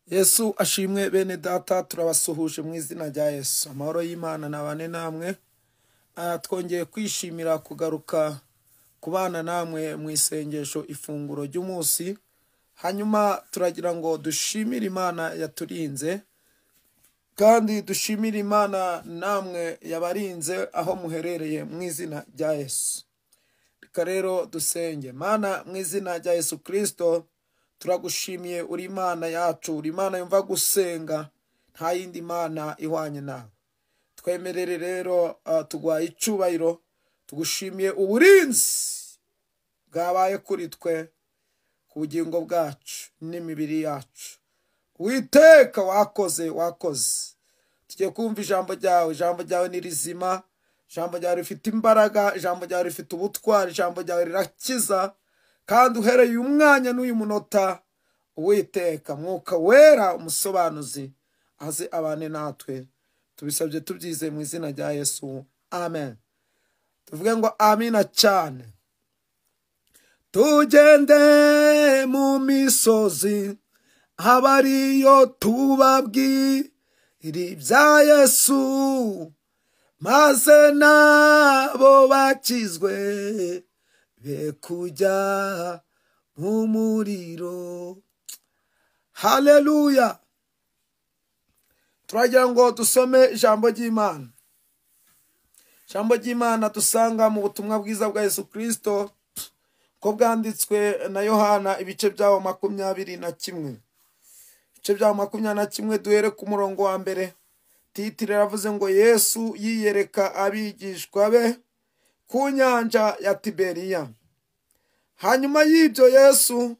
Yesu ashimwe bene data, turabasuhuje mu izina rya Yesu. Amahoro y'Imana nabane namwe. Twongeye kwishimira kugaruka kubana namwe mu isengesho ifunguro ry'umunsi. Hanyuma turagira ngo dushimire Imana yaturinze, kandi dushimire Imana namwe yabarinze aho muherereye mu izina rya Yesu. Reka rero dusenge. Mana, mu izina rya Yesu Kristo, turagushimiye, uri Imana yacu, uri Imana yumva gusenga, nta yindi Mana ihwanye nawe. Twemerere rero tuguhaye icyubahiro, tugushimiye uburinzi bwabaye kuri twe, ku bugingo bwacu n'imibiri yacu. Witeka wakoze, wakoze. Tugiye kumva ijambo ryawe, ijambo ryawe ni rizima, ijambo ryawe rifite imbaraga, ijambo ryawe rifite ubutwari, ijambo ryawe rirakiza. Kandi uhereye uyu mwanya n'uyu munota, Uwiteka Mwuka Wera umusobanuzi aze abane natwe. Tubisabye tubyizeye mu izina rya Yesu, amen. Tuvuge ngo amina cyane. Tugende mu misozi abariyo tubabwira ibya Yesu, maze nabo bakizwe be kujya mu muriro. Haleluya. Turagira ngo dusome ijambo ry'Imana. Ijambo ry'Imana dusanga mu butumwa bwiza bwa Yesu Kristo ko bwanditswe na Yohana, ibice byawo 21. Ibice byawo 21, duhere ku murongo wa mbere. Titire yaravuze ngo Yesu yiyereka abigishwa be ku nyanja ya Tiberiya. Hanyuma y'ibyo Yesu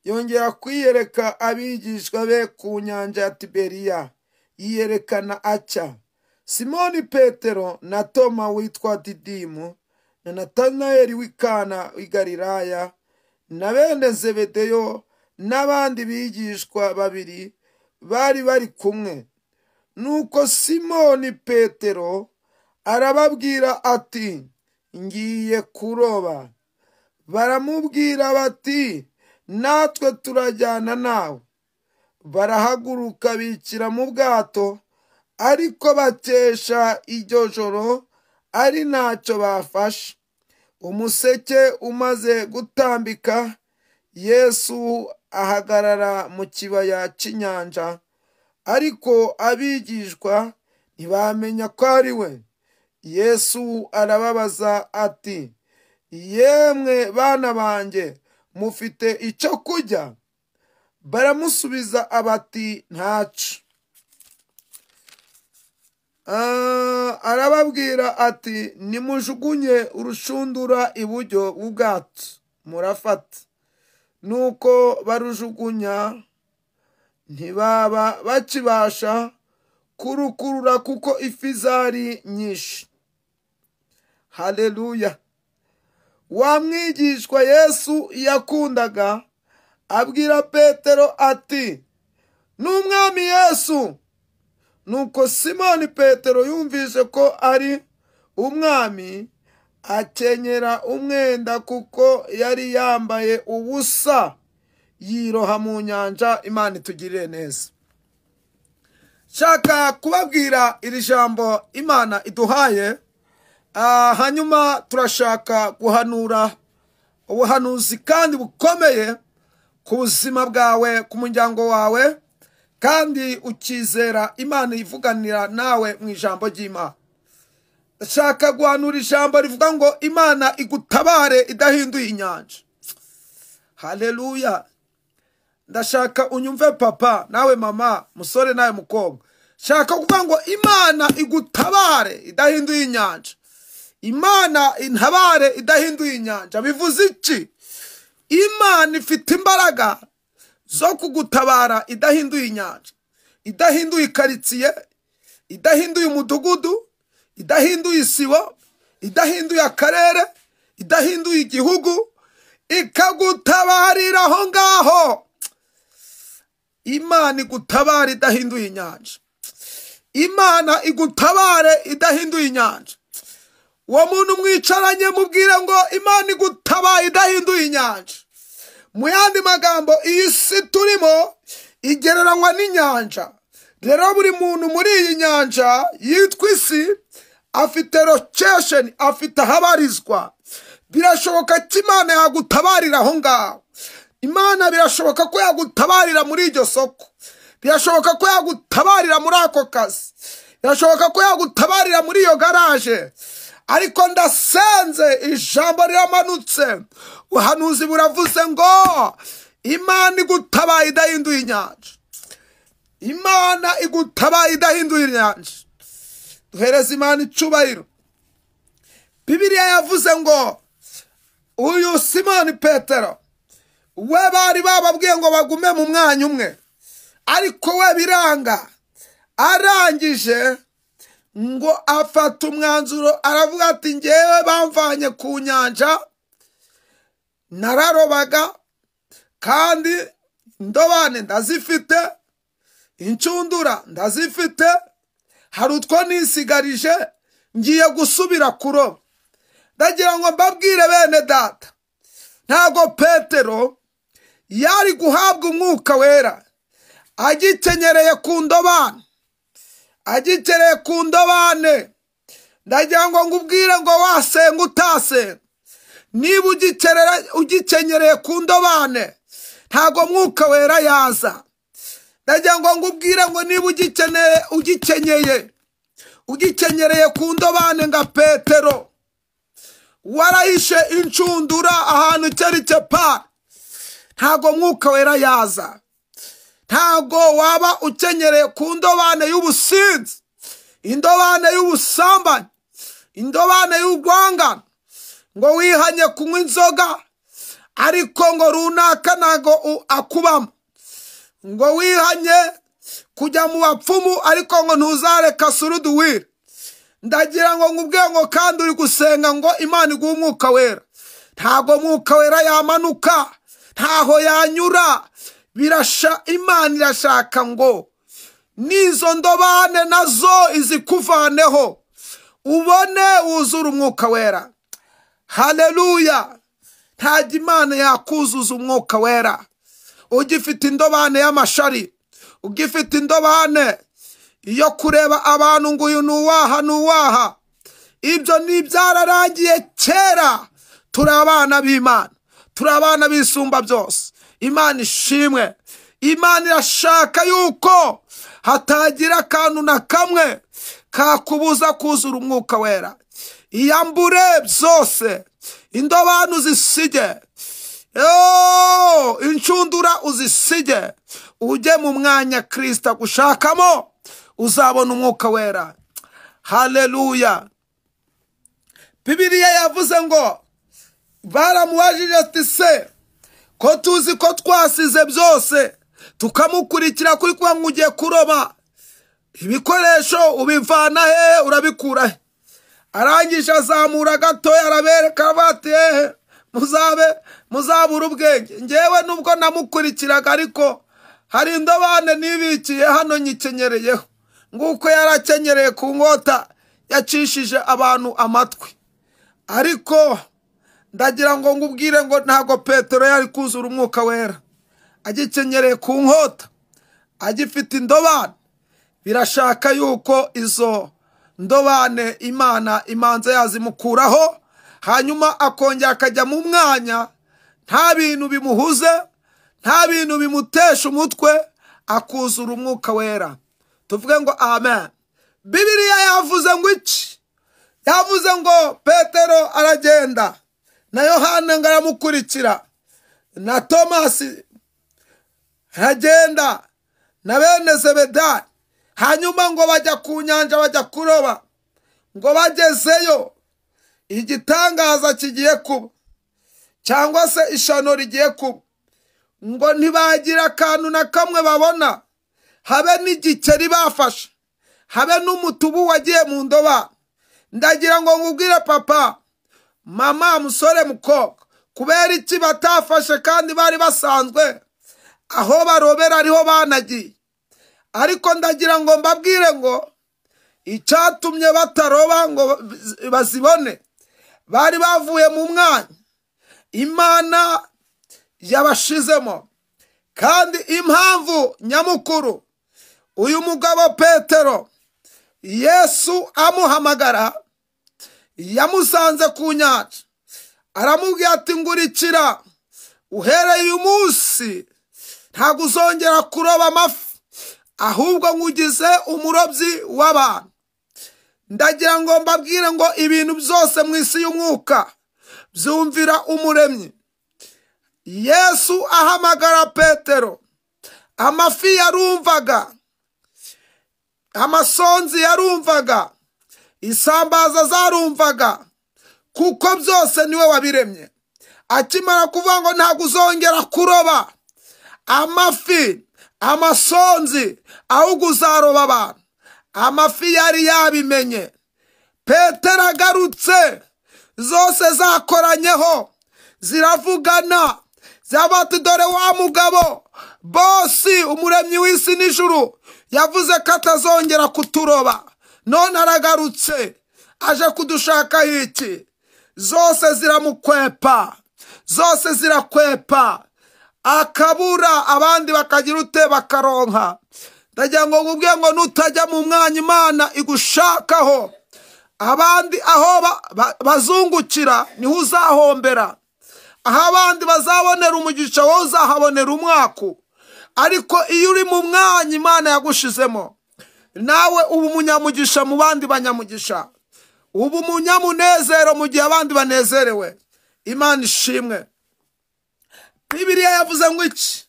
yongera kwiyereka abigishwa be ku nyanja ya Tiberiya, yiyerekana atya: Simoni Petero na Toma witwa Didimu na Natanayeli w'i Kana w'i Galilaya na bene Zebedeyo n'abandi bigishwa babiri bari bari kumwe. Nuko Simoni Petero arababwira ati, ngiye kuroba. Baramubwira bati, natwe turajyana nawe. Barahaguruka bikira mu bwato, ariko bakesha iryo joro ari ntacyo bafashe. Umuseke umaze gutambika, Yesu ahagarara mu kibaya cy'inyanja, ariko abigishwa ntibamenya ko ari we. Yesu arababaza ati, yemwe bana banjye, mufite icyo kurya? Baramusubiza abati, ntaco. Arababwira ati, nimujugunye urushundura iburyo bw'ubwato murafata. Nuko barujugunya, ntibaba bakibasha kurukurura kuko ifi zari nyinshi. Haleluya. Wa mwigishwa Yesu yakundaga abwira Petero ati, n'Umwami Yesu. Nuko Simoni Petero yumvise ko ari Umwami, akenyera umwenda kuko yari yambaye ubusa, yiroha mu nyanja. Imana itugirire neza. Shaka kubabwira iri jambo Imana iduhaye. Hanyuma turashaka guhanura ubuhanuzi kandi bukomeye ku buzima bwawe, ku muryango wawe, kandi ukizera Imana ivuganira nawe mu ijambo ry'Imana. Shaka guhanura ijambo rivuga ngo Imana igutabare idahinduye inyanja. Haleluya. Ndashaka unyumve papa, nawe mama, musore nawe mukobwa. Shaka kuvuga ngo Imana igutabare idahinduye inyanja. Imana intabare idahinduye inyanja. Bivuze iki? Imana ifite imbaraga zo kugutabara idahinduye inyanja, idahinduye ikaritsiye, idahinduye umudugudu, idahinduye isibo, idahinduye akarere, idahinduye igihugu, ikagutabarira aho ngaho. Imana igutabare idahinduye inyanja. Imana igutabare idahinduye inyanja. Uwo muntu mwicaranye mubwire ngo Imana igutabaye idahinduye inyanja. Mu yandi magambo, iyi si turimo Igereranywa n'inyanja. Rero buri muntu muri iyi nyanja yitwa isi afite location, afite ahabarizwa. Birashoboka ko Imana yagutabarira aho ngaho. Imana birashoboka ko yagutabarira muri iryo soko. Birashoboka ko yagutabarira muri ako kazi. Birashoboka ko yagutabarira muri iyo garaje. Ariko ndasenze, ijambo riramanutse, ubuhanuzi buravuze ngo Imana igutabaye idahinduye inyanja. Imana igutabaye idahinduye inyanja. Duhereze Imana icubahiro. Bibiliya yavuze ngo uyu Simoni Petero we bari bababwiye ngo bagume mu mwanya umwe, ariko we biranga. Arangije ngo afata umwanzuro, aravuga ati ngewe bamvanye ku nyanja, nararobaga kandi indobane ndazifite, incundura ndazifite, hari utwo nisigarije, ngiye gusubira kuroba. Ndagira ngo mbabwire bene data, ntago Petero yari guhabwa umwuka wera agikenyereye ku ndobane, agikereye ku ndobane. Ndagira ngo ngubwire ngo wasenga utasenga, niba ugikenyereye ku ndobane ntago mwuka wera yaza. Ndagira ngo ngubwire ngo niba ugikenyereye ku ndobane nga Petero, warahishe incundura ahantu cyari pa, ntago mwuka wera yaza. Ntago waba ukenyereye ku ndobane y'ubusinzi, indobane y'ubusambanyi, indobane y'urwangano, ngo wihanye kunywa inzoga ariko ngo runaka ntago akubamo, ngo wihanye kujya mu bapfumu ariko ngo ntuzareka suruduwira. Ndagira ngo ngubwiye ngo kandi uri gusenga ngo Imana iguhe umwuka wera, ntago mwuka wera yamanuka, ntaho yanyura. Birasha, Imana irashaka ngo nizo ndobane nazo izikuvaneho, ubone wuzura umwuka wera. Haleluya! Ntajya Imana yakuzuza umwuka wera ugifite indobane y'amashari, ugifite indobane iyo kureba abantu ngo uyu nuwaha nuwaha. Ibyo ni byararangiye kera. Turi abana b'Imana, turi abana b'isumba byose. Imana ishimwe. Imana irashaka yuko hatagira akantu na kamwe kakubuza kuzura umwuka wera. Iyambure byose, indobane uzisige, incundura uzisige, ujye mu mwanya Kristo agushakamo, uzabona umwuka wera. Haleluya! Bibiliya yavuze ngo baramubajije ati se ko tuzi ko twasize byose tukamukurikira kuri kuba ngo ugiye kuroba, ibikoresho ubivana he, urabikura he? Arangije azamura gatoya arabereka bati hehe, muzabura ubwenge. Ngewe nubwo namukurikiraga ariko hari indobane nibikiye hano nyikenyereyeho. Nguko yarakenyereye ku nkota yacishije abantu amatwi. Ariko ndagira ngo ngubwire ngo ntago Petero yari kuzura umwuka wera agikenyereye ku nkota, agifite indobane. Birashaka yuko izo ndobane Imana imanza yazimukuraho, hanyuma akongera akajya mu mwanya, nta bintu bimuhuze, nta bintu bimutesha umutwe, akuzura umwuka wera. Tuvuge ngo amen. Bibiliya yavuze ngo iki? Yavuze ngo Petero aragenda, na Yohana ngo aramukurikira, na Tomasi aragenda, na bene Zebedayo. Hanyuma ngo bajya ku nyanja bajya kuroba. Ngo bagezeyo igitangaza kigiye kuba, cyangwa se ishano rigiye kuba, ngo ntibagira akantu na kamwe babona, habe n'igikeri bafashe, habe n'umutubu wagiye mu ndoba. Ndagira ngo nkubwire papa, mama, musore, mukobwa, kubera iki batafashe kandi bari basanzwe aho barobera ariho banagiye? Ariko ndagira ngo mbabwire ngo icyatumye bataroba ngo bazibone, bari bavuye mu mwanya Imana yabashizemo. Kandi impamvu nyamukuru uyu mugabo Petero Yesu amuhamagara, yamusanze ku nyanja, aramubwira ati ngurikira, uhereye uyu munsi ntabwo uzongera kuroba amafi, ahubwo nkugize umurobyi w'abantu. Ndagira ngo mbabwire ngo ibintu byose mu isi y'umwuka byumvira umuremyi. Yesu ahamagara Petero, amafi yarumvaga, amasonzi yarumvaga, isambaza zarumvaga, kuko byose niwe wabiremye. Akimara kuvuga ngo ntabwo uzongera kuroba amafi, amasonzi, ahubwo uzaroba abantu. Amafi yari yabimenye. Petero agarutse, zose zakoranyeho ziravugana, zaba ati dore wa mugabo bosi umuremyi w'isi n'ijuru yavuze ko atazongera kuturoba, none aragarutse aje kudushakaho iki? Zose ziramukwepa, zose zirakwepa, akabura, abandi bakagira ute? Bakaronka. Ndagira ngo nkubwire ngo nutajya mu mwanya Imana igushakaho, abandi aho bazungukira niho uzahombera, aho abandi bazabonera umugisha wowe uzahabonera umwaku. Ariko iyo uri mu mwanya Imana yagushizemo, nawe uba umunyamugisha mu bandi banyamugisha, uba umunyamunezero mu gihe abandi banezerewe. Imana ishimwe. Bibiliya yavuze ngo iki?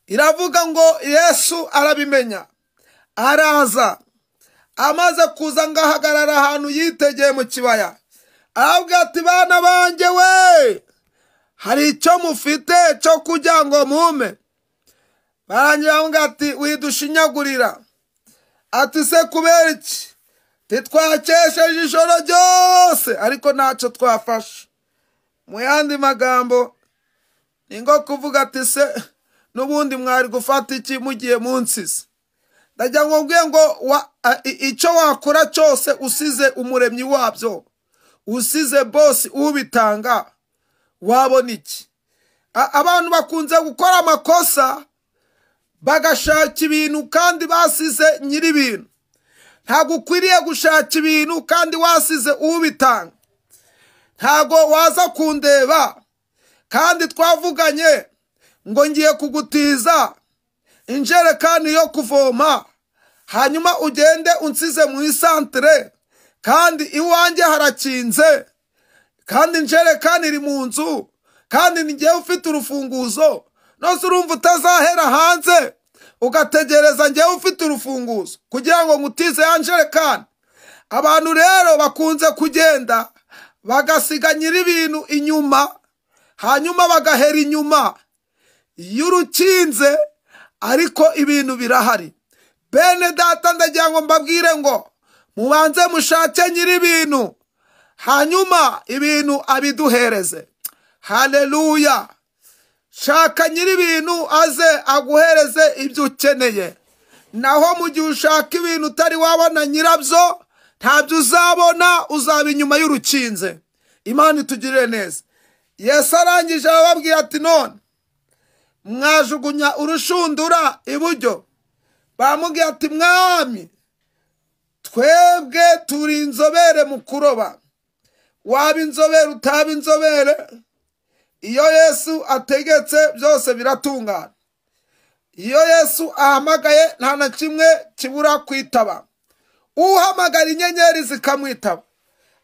Iravuga ngo Yesu arabimenya, araza. Amaze kuza ngo ahagarara ahantu yitegeye mu kibaya, aravuga ati bana banjye we, hari icyo mufite cyo kugira ngo mume? Barangira bavuga ati widushinyagurira. Ati se kubera iki? Titwakesheje ijoro ryose ariko ntacyo twafashe. Mu yandi magambo ni ngo kuvuga ati se n'ubundi mwari gufata iki mugiye munsize? Ndagira ngo mbwiye ngo icyo wakora cyose usize umuremyi wabyo, usize bosi ubitanga, wabona iki? Abantu bakunze gukora amakosa bagashaka ibintu kandi basize nyir'ibintu. Ntabwo ukwiriye gushaka ibintu kandi wasize ubitanga. Ntabwo waza kundeba kandi twavuganye ngo ngiye kugutiza injerekani yo kuvoma, hanyuma ugende unsize mu isantere, kandi iwanjye harakinze, kandi injerekani iri mu nzu, kandi ni njyewe ufite urufunguzo. Nose urumva utazahera hanze ugategereza njyewe ufite urufunguzo kugira ngo ngutize ya njerekani? Abantu rero bakunze kugenda bagasiga nyir'ibintu inyuma, hanyuma bagahera inyuma y'urukinze, ariko ibintu birahari. Bene data, ndagira ngo mbabwire ngo mubanze mushake nyir'ibintu, hanyuma ibintu abiduhereze. Haleluya! Shaka nyir'ibintu aze aguhereze ibyo ukeneye. Naho mu gihe ushaka ibintu utari wabona nyirabyo, ntabyo uzabona, uzaba inyuma y'urukinze. Imana itugirire neza. Yesu arangije arababwira ati none mwajugunya urushundura iburyo. Bamubwira ati mwami, twebwe turi inzobere mu kuroba. Waba inzobere utaba inzobere, iyo Yesu ategetse byose biratungana. Iyo Yesu ahamagaye nta na kimwe kibura kwitaba. Uhamagara inyenyeri zikamwitaba,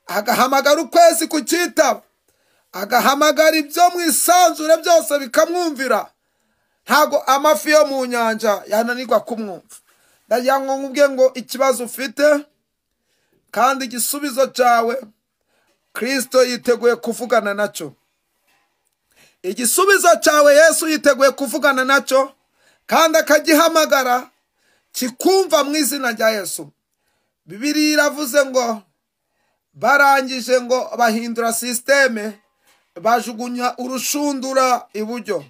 agahamagara ukwezi kukitaba, agahamagara ibyo mu isanzure byose bikamwumvira. Ntago amafi yo mu nyanja yananirwa kumwumva. Ndagira ngo nkubwiye ngo ikibazo ufite kandi igisubizo cyawe Kristo yiteguye kuvugana nacyo. Igisubizo cyawe Yesu yiteguye kuvugana nacyo, kandi akagihamagara kikumva mu izina rya Yesu. Bibiliya iravuze ngo barangije ngo bahindura systeme, bajugunya urushundura iburyo,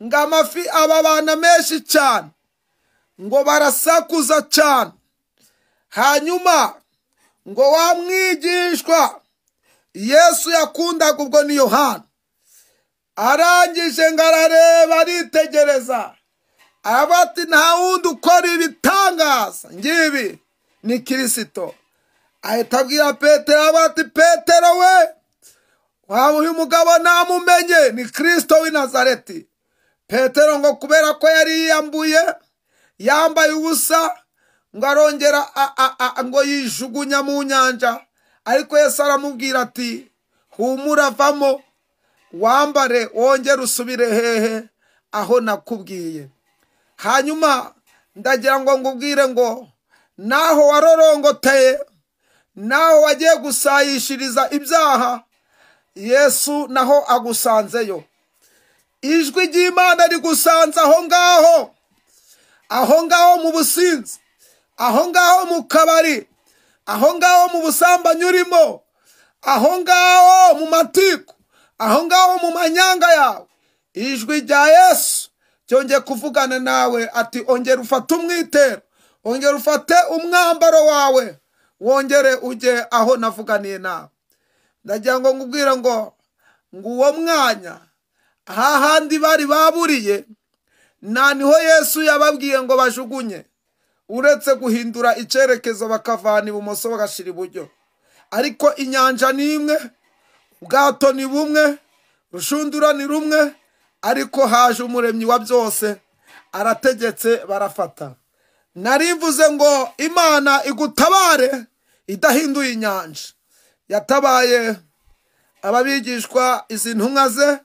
ngo amafi ababana menshi cyane, ngo barasakuza cyane. Hanyuma ngo wa mwigishwa Yesu yakundaga ubwo ni Yohana, arangije ngo arareba aritegereza, Aravuga ati nta wundi ukora ibitangaza ngibi ni Kirisito. Ahita abwira Petero, aravuga ati Petero we, waba uyu mugabo namumenye, ni Kristo w'i Nazareti. Petero ngo kubera ko yari yiyambuye, yambaye ubusa, ngo arongera ngo yijugunya mu nyanja. Ariko Yesu aramubwira ati humura, vamo, wambare, wongere usubire hehe aho nakubwiye. Hanyuma ndagira ngo ngubwire ngo naho warorongoteye, naho wagiye gusayishiriza ibyaha, Yesu naho agusanzeyo. Ijwi ry'Imana rigusanze aho ngaho, aho ngaho mu businzi, aho ngaho mu kabari, aho ngaho mu busambanyi urimo, aho ngaho mu matiku, aho ngaho mu manyanga yawe. Ijwi rya Yesu ryongeye kuvugana nawe ati ongera ufate umwitero, ongera ufate umwambaro wawe, wongere ujye aho navuganiye nawe. Ndagira ngo ngubwire ngo uwo mwanya hahandi bari baburiye, nta niho Yesu yababwiye ngo bajugunye, uretse guhindura icyerekezo bakavana ibumoso bagashira iburyo. Ariko inyanja ni imwe, ubwato ni bumwe, rushundura ni rumwe, ariko haje umuremyi wa byose, arategetse barafata. Narivuze ngo Imana igutabare idahinduye inyanja. Yatabaye ababigishwa, izi ntumwa ze,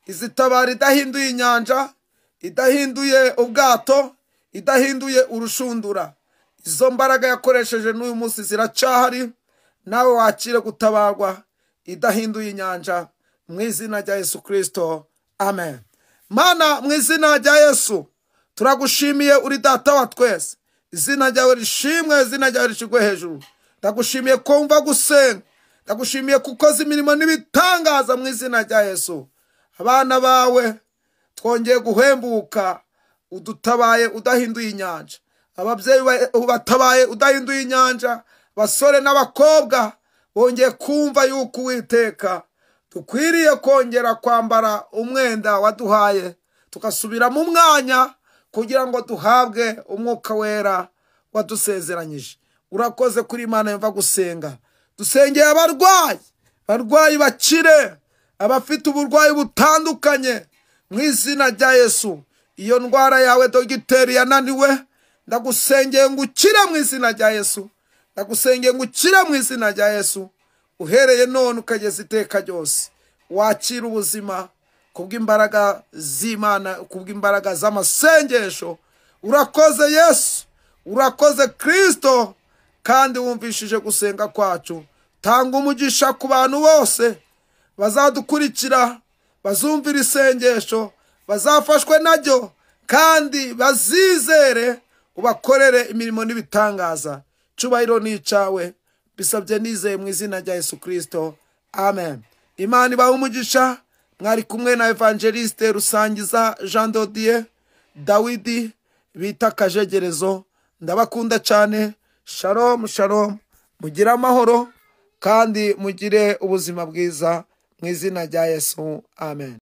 izitabara idahinduye inyanja, idahinduye ubwato, idahinduye urushundura. Izo mbaraga yakoresheje n'uyu munsi ziracyahari, nawe wakire gutabarwa idahinduye inyanja mu izina rya Yesu Kristo, amen. Mana, mu izina rya Yesu turagushimiye, uri data wa twese. Izina ryawe rishimwe, izina ryawe rishigwe hejuru. Ndagushimiye ko wumva gusenga, ndagushimiye ko ukoze imirimo n'ibitangaza mu izina rya Yesu. Abana bawe twongeye guhembuka, udutabaye udahinduye inyanja. Ababyeyi ubatabaye udahinduye inyanja. Basore n'abakobwa bongeye kumva yuko Uwiteka dukwiriye kongera kwambara umwenda waduhaye, tugasubira mu mwanya kugira ngo duhabwe umwuka wera wadusezeranyije. Urakoze kuri Imana yumva gusenga. Dusengeye abarwayi, abarwayi bakire, abafite uburwayi butandukanye mu izina rya Yesu. Iyo ndwara yawe dogiteri yananiwe, ndagusengeye ngo ukire mu izina rya Yesu. Ndagusengeye ngo ukire mu izina rya Yesu. Uhereye none ukageza iteka ryose, wakira ubuzima kubw'imbaraga z'Imana, kubw'imbaraga z'amasengesho. Urakoze Yesu, urakoze Kristo, kandi wumvishije gusenga kwacu. Tanga umugisha ku bantu bose bazadukurikira, bazumvira isengesho, bazafashwe naryo, kandi bazizere, ubakorere imirimo n'ibitangaza. Cyubahiro ni icyawe, bisabye nizeye mu izina rya Yesu Kristo, amen. Imana ibahe umugisha. Mwari kumwe na Evangeliste Rusangiza Jean Dodier Dawidi bita Kajegerezo. Ndabakunda cyane. Shalom, shalom. Mugire amahoro kandi mugire ubuzima bwiza mu izina rya Yesu, amen.